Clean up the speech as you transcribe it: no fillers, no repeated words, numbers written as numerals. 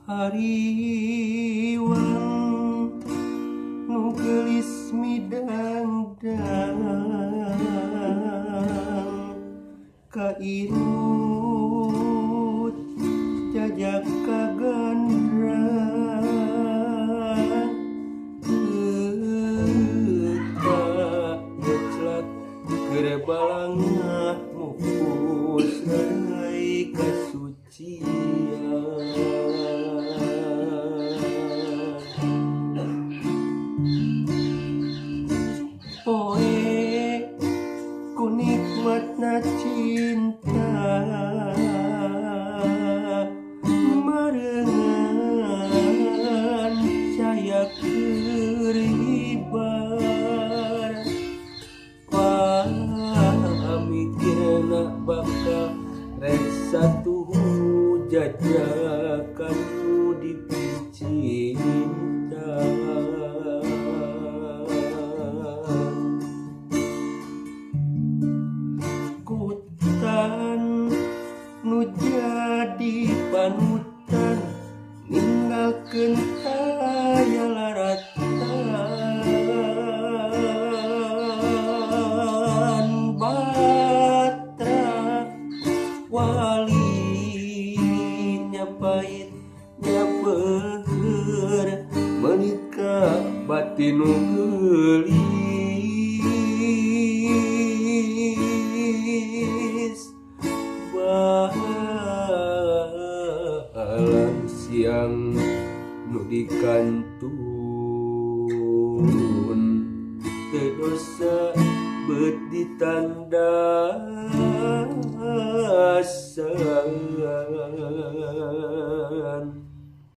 Hariwang nu geulis midangdang kairut jajak kagandrang teu geclak keur balangah mupus rai kasucian. Poe ku nikmatna cinta marengan caya keur hibar pamikirna bakal rek satuhu jajakan nu dipicinta. Kutan nu jadi panutan ninggalkeun taya laratan batra wali nya pahit nya peuheur meunit ka batin nu geulis balang siang nu dikantun teu dosa beut ditandasan.